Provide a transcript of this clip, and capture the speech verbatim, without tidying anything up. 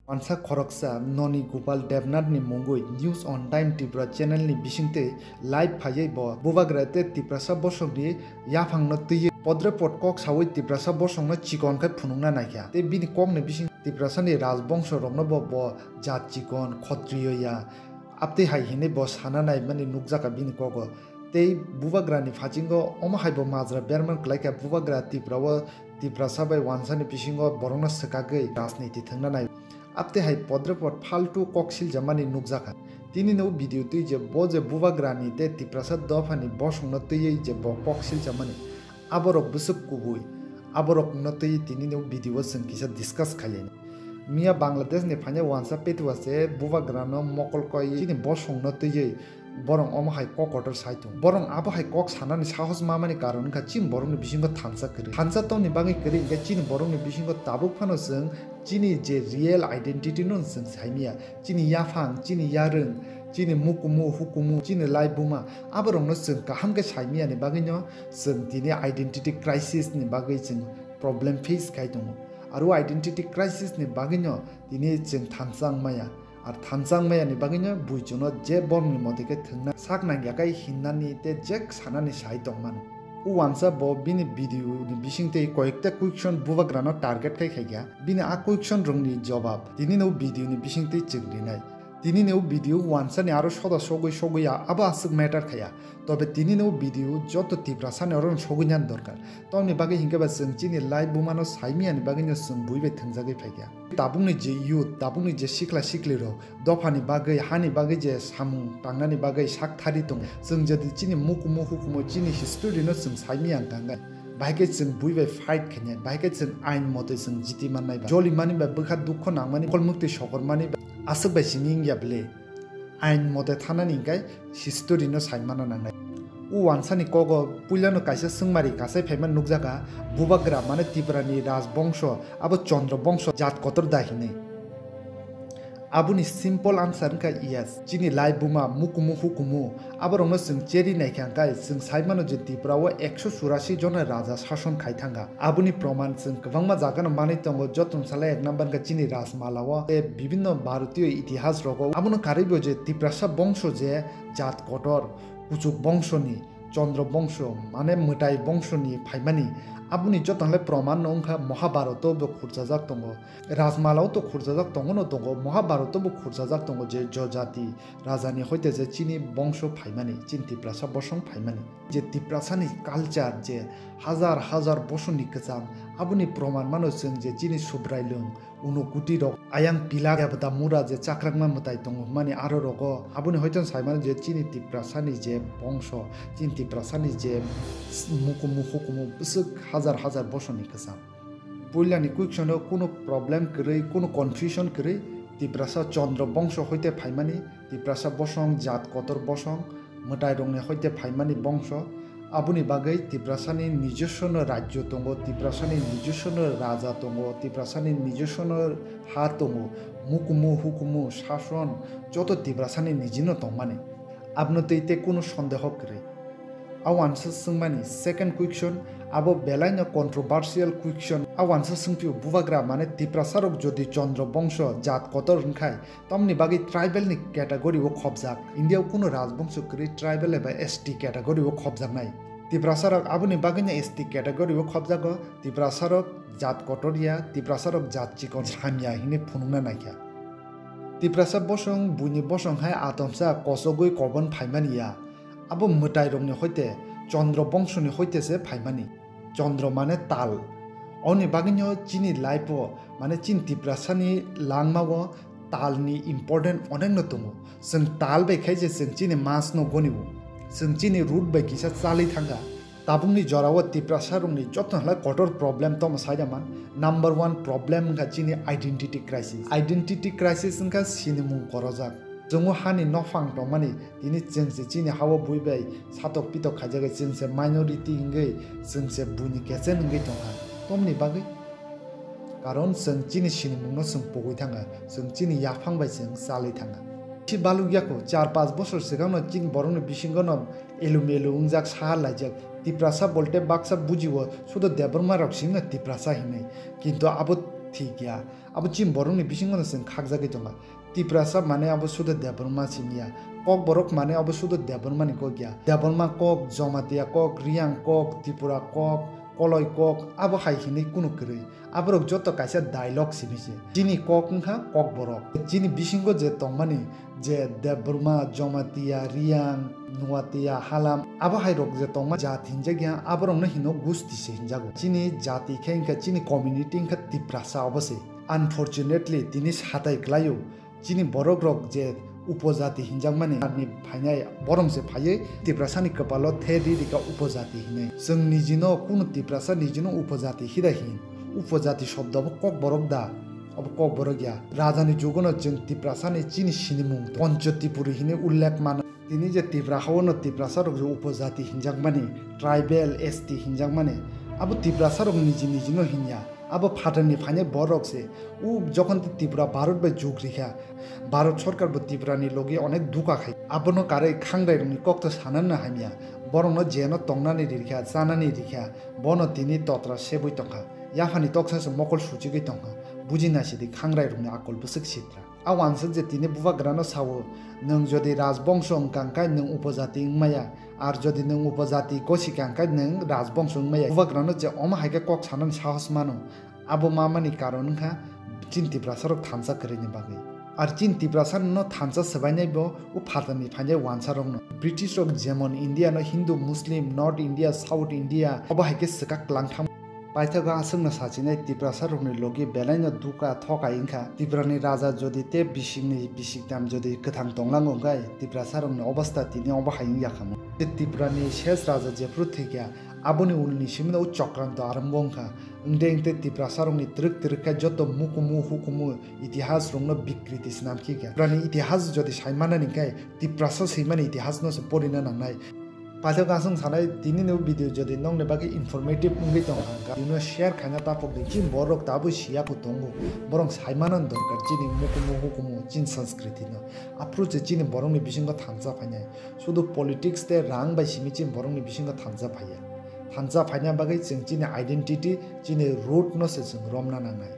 Wansa khoroksa Noni Gopal Debnath ni mungwi News on Time Tripura channel ni bisingtwi live phaiwi bo Bubagra tei Tiprasa bosongni yaphangno twiwi podre pod kok sawi Tiprasa bosongno chikon khe phunukna naikha. Tei bini kokni bising Tiprasani rajbongso rokno bo, bo jat chikon, khotriyo ya, aptwi hai hinwi bo sana naimani nukjakha bini kogo. Tei Bubagrani phasingo omo hai bo majra berman kwlaikha, Bubagra Tripura o Tiprasa bai wansani bisingo borokno swkagwi rajniti thwngna nai. Aptwi hai podre pod phaltu kok siljamani nukjakha. Tini no video twi je bo je Bubagrani tei Tiprasa dophani bosongno twiwi je bo kok siljamani. Aborok bwswk kubui. Aborokno twiwi tini no video o chwng kisa discuss khailai. Miya Bangladesh ni phaina wansa Petua se Bubagrano mokol koi chini bosongno twiwi borong omo hai kok kotor sai tongo. Borong abo hai kok sanani sahos mamani karon wngkha chini borokni bisingo thansa kwrwi. Thansa tongni bagwi kwrwi hwnkhe chini borokni bisingo tabuk phano chwng chini je real identity no chwng saimaya. Chini yaphang, chini yarwng, chini mukumu, hukumu, chini laibuma, aborokno chwng kaham khe saimaya ni bagwino chwng tini identity crisis ni bagwi chwng problem face khai tongo. Aro identity crisis ni bagwino tini chwng thansa wngmaya. Ar thansa wngmaya ni bagwino buichuno je borokni mote khe thwngna sak nangya khe hinnani tei je sanani sai tongmano. O wansa bo bini video ni bisingtwi koyekta question Bubagrano target khai khaikha. Bini a question rokni jobab tini no video ni bisingtwi chwng rinai. Tini no video wansani aro soda sogwi sogwi ya abo aswk matter khaya. Tobe tini no video joto Tiprasani oro sogwi nani dorkar. Tongni bagwi hinkhe ba chwng chini laibumano saimiyani bagwino chwng bui bai thwngjagwi phaikha. Tabukni je youth, tabukni je sikla sikli rok, dophani bagwi, hani bagwi je samung tangnani bagwi sak thari tongo. Chwng jodi chini mukumu hukumu chini history no chwng saimiya wngkha hwnkhe, bahai khe chwng bui bai fight khainai, bahai khe chwng ain motoi chwng jiti mannai ba. Joli mani ba bwkha dukho nangmani, mokol mwktwi sokor mani ba aswk bai simi wngya bwle. Ain mote thanani hwnkhe history no saimana nangnai. O wansani kogo puilano kaisa swngmari kasai phaima nukjakha, Bubagra mane Tiprani rajbongso, abo Chandra bongso jat kotor da hinwi. Aboni simple answer wngkha yes. Chini laibuma, mukumu hukumu, aborokno chwng cheri naikha hwnkhe chwng saimano je Tripura o ekso churasi jona raja sason khai thangkha. Aboni proman chwng kwbangma jagano manwi tongo, joto salai ek number wngkha chini Rajmala o tei bibinno Bharatiyo itihas rogo. Abono karwibo je Tiprasa bongso je jat kotor, kuchuk bongsoni, Chandra bongso, mane mwtai bongsoni phaimani, aboni joto salai proman no wngkha Mahabharata o bo khurchajak tongo, Rajmala o to khurchajak tongo no tongo, Mahabharata o bo khurchajak tongo je Jojati rajani hoite je chini bongso phaimani, chini Tiprasa bosong phaimani. Je Tiprasani culture je hajar hajar bosorni kwcham, aboni proman mano chwng je chini Subrailwng, Unukuti rok, ayang pila, Debata mura je chakrakma mwtai tongo hwnmani aro rogo, aboni hoite saimano je chini Tiprasani je bongso, chini Tiprasani je mukumu hukumu bwswk hajar hajar bosorni kwcham. Puilani question o kunu problem kwrwi, kunu confusion kwrwi, Tiprasa Chandra bongso hoite phaimani, Tiprasa bosong, jat kotor bosong, mwtai rokni hoite phaimani bongso, aboni bagwi Tiprasani nijoswono rajyo tongo, Tiprasani nijoswono raja tongo, Tiprasani nijoswono ha tongo, mukumu, hukumu, sason, joto Tiprasani nijino tongmani. Aboni twi tei kunu sondeho kwrwi. A wansa swngmani second question, abo belaino controversial question. A wansa swngphio Bubagra mane Tiprasa rok jodi Chandra bongso jat kotor wngkhai, tamni bagwi tribal ni category o khobjak. India o kunu rajbongso kwrwi tribal eba S T category o khobjaknai. Tiprasa rok aboni bagwino S T category o khobjago, Tiprasa rok jat kotor ya, Tiprasa rok jat chikon hamya hinwi phunukna naikha. Tiprasa bosong, buini bosong hai atomsa kosogwi kobon phaimani ya. Abo mwtai rokni hoite, Chandra bongsoni hoite se phaimani. Chandra mane tal. Oni bagwino chini life o, mane chini Tiprasani langma o talni important onekno tongo. Chwng tal bai khai je chwng chini mas no goni o. Chwng chini root bai kisa chalwi thangkha. Tabukni jorao Tiprasa rokni joto hai kotor problem tongma saida man. Number one problem wngkha chini identity crisis. Identity crisis wngkha sinimung korojak. Chwng o hani nophang tongmani, tini chwng se chini ha-o bui bai satok pitok khaijagwi, chwng se minority wngwi, chwng se buini kechen wngwi tongkha. Tomni bagwi? Karon chwng chini sinimungno chwng pogwi thangkha, chwng chini yaphang bai chwng chalwi thangkha. Si balukya kho, char panch bosor swkangno chini borokni bisingono elumelu wngjak, sahar laijak. Tiprasa bolte baksa bujio, sudo Debbarma rok singno Tiprasa hinwi. Kintu abo Thik ya. Abo chini borokni bisingo no chwng khakjagwi tongo. Tiprasa mane abo sudo Debbarma simi ya. Kokborok mane abo sudo Debbarma ni kok ya. Debbarma kok, Jomatia kok, Riyang kok, Tripura kok, Koloi kok, abo hai hinwi kunu kwrwi. Aborok joto kaisa dialogue simi se. Chini kok wngkha Kokborok. Chini bisingo je tongmani je Debbarma, Jomatia, Riyang, Nuatia, Halam, abo hai rok je tongma jat hinjak ya, aborokno hino gusti se hinjago. Chini jati khe wngkha, chini community wngkha Tiprasa obo se. Unfortunately, tini satai kwlaio, chini borok rok je upojati hinjakmani, arni phainai borom se phaiwi Tiprasani kwpalo the ri rika upojati hinwi. Chwng nijino kunu Tiprasa nijino upojati hida hin. Upojati shobdo bo Kokborok da? Obo Kokborok ya. Rajani jugono chwng Tiprasani chini sinimung Pancho Tipuri hinwi ullek mano. Tini je Tipra haono Tiprasa rok je upojati hinjakmani, tribal, S T hinjakmani, abo Tiprasa rok niji nijino hinya. Abo phatarni phainai borok se. U jokhon Tipra Bharat bai jug rikha, Bharat sorkar bo Tiprani logi onek dukha khai. Abono karwi khangrai rokni kokto sananna hamya. Borokno jeno tongnani rikha, chanani rikha, bono tini totra sebwi tongkha. Yaphani toksa se mokol suchigwi tongkha. Buji nasidi khangrai rokni akol bwswk sitra. A wansuk je tini bubagrano sao, nwng jodi rajbongso wngkha hwnkhe nwng upojati wngmaya, ar jodi nwng upojati gosika hwnkhe nwng rajbongso wngmaya. Bubagrano je omo hai khe kok sanani sahos mano, abo mamani karon wngkha chini Tiprasarok thansa kwrwini bagwi. Ar chini Tiprasano thansa swbainai bo o phatarni phainai wansarokno. British rok jemon India no Hindu, Muslim, North India, South India, obo hai khe swkak kwlangtham. Paithago aswkno sachinai Tiprasa rokni logi belaino duka thokai wngkha. Tiprani raja jodi tei bisingni bisiktam jodi kwthang tonglango wngkha, Tiprasa rokni obostha tini obo hai wngya khamu. Tiprani ses raja jephru thwikha, aboni ulni simino o chokranto arombo wngkha. Wngde wngte Tiprasa rokni twrwk twrwk khe joto mukumu hukumu itihas rokno bikriti swnam khikha. Tiprani itihas jodi saimanani khe Tiprasa swimani itihas no se porina nangnai. Paithak aswng sanai tini ni video jodi nokni bagwi informative wngwi tongkha hwnkha, video no share khaina tapok di. Chini borok tabwi siya bo tongo, borok saimano dorkar chini mukumu hukumu chini sanskriti no. Aphuru se chini borokni bisingo thansa phainai. Sudu politics tei rang bai simi chini borokni bisingo thansa phaiya. Thansa phaina bagwi chwng chini identity, chini root no se chwng romna nangnai.